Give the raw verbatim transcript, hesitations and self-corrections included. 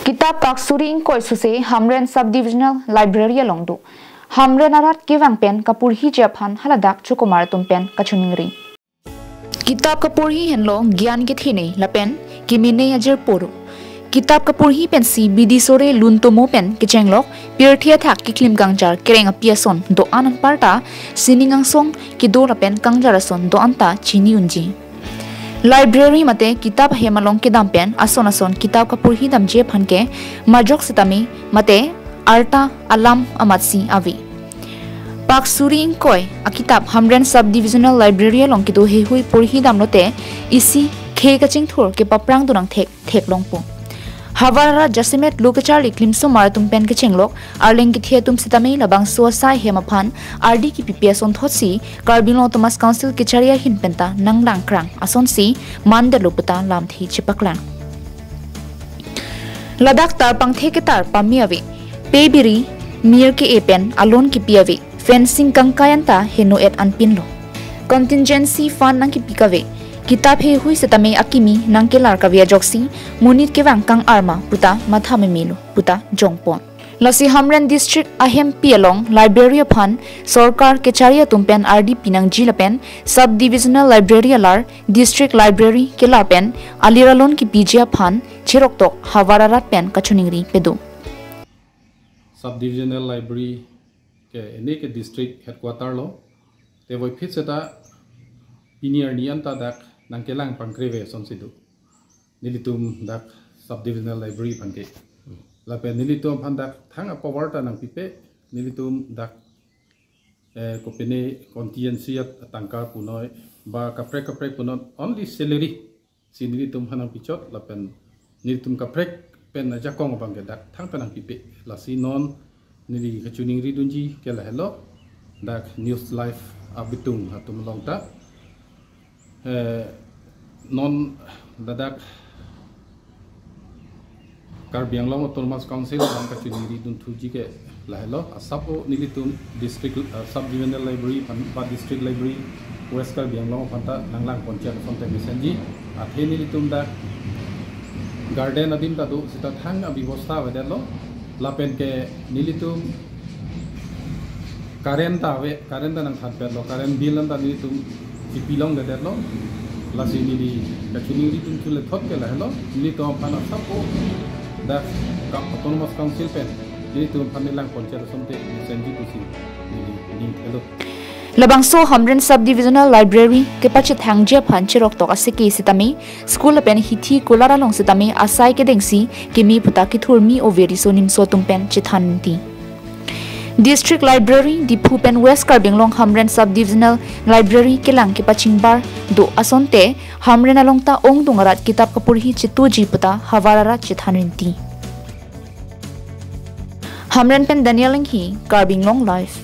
Kitap pak suri ingkoi suse Hamren Sub Divisional Library along do. Hamren arat kevang pen kaporhiji aphan haladak chokomar atum pen kachiningri. Kitap kaporhi henlo gyan kethene lapen kemene ajirpo do. Kitap kaporhi pensi bidi sore luntomo pen kechenglok pirthe athak keklim kangjar kereng api ason do-an anparta sining angsong kedo lapen kangjar ason do-an ta chini unji. Library mate kitap ahem along kedam pen ason ason kitap kaporhi damji aphan ke majok setame mate arta alam amatsi ave. Pak suri ingkoi akitap Hamren Sub Divisional Library along kedo heihui porhi damlote isi khei kachingthur kepaprang dunang thek theklongpo. Havar arat jasemet lo kacharli klimsomar atum pen kechenglok arleng kethe atum setame labangso asai hem aphan ardi kipipi asonthotsi Karbi Anglong Autonomous Council kechari ahin penta nanglang krang asonsi mandetlo puta lamthe chepaklang. Ladak tarpangthe ketar pame ave, pe biri, mir ke-e pen alon kipi ave, fencing kangkai anta heno et anpinlo. Contingency fund nangkipi kave, kitap heihui setame akimi nangkelar kave ajoksi monit kevang kang-arma puta matha memelo puta jongpon. Lasi Hamren District ahempi along library aphan sorkar kechari atum pen ardi pinangji lapen Sub Divisional Library alar District Library kelar pen alir alon kipiji aphan cheroktok havar arat pen kachiningri pedo. Sub Divisional Library ke ene ke district headquarter lo. Te voiphit seta pini arni anta dak nangkelang pangkreve asonsi do. Nelitum dak Sub Divisional Library aphan ke. Lapen nelitum aphan dak thang apower ta nangpipe, nelitum dak, eh, kopine contingency at tangka punoi ba kaprek kaprek punoi, only salary si nelitum aphan nangpichot lapen nelitum kaprek pen ajakong abang ke dak thangta nangpipe. Lasi non neli kachiningri dunji ke lahelo, dak News Live abitung atum along ta. Eh, non ladak Karbi Anglong Autonomous Council abang kachiningri dunthuji ke lahelo, asap o nelitum district, eh, Sub Divisional Library aphan ba District Library West Karbi Anglong aphan ta nanglang ponchai asonte mesenji, athe nelitum dak garden adim ta do seta thang abebosta avedetlo, lapen ke nelitum current ta ave, current ta nangthanpetlo, current bill anta nelitum chipilongledetlo. Lasi neli kachiningri dunthu lethot ke lahelo, nelitum aphan asap o dak ka Autonomous Council pen nelitum aphan nelang ponchai asonte mesenji pusi neli ning thelo. Labangso Hamren Sub Divisional Library kepachethangji aphan cheroktok aseke setame school lapen hithi kular along setame asai kedengsi keme puta kethurmi ove riso nimso atum pen chethanti. District Library Diphu pen West Karbi Anglong Hamren Sub Divisional Library kelang kepachingbar do asonte Hamren along ta ongdung arat kitap kaporhi chituji puta havar arat chethanti. Hamren pen Daniel Enghi, Karbi Anglong Live.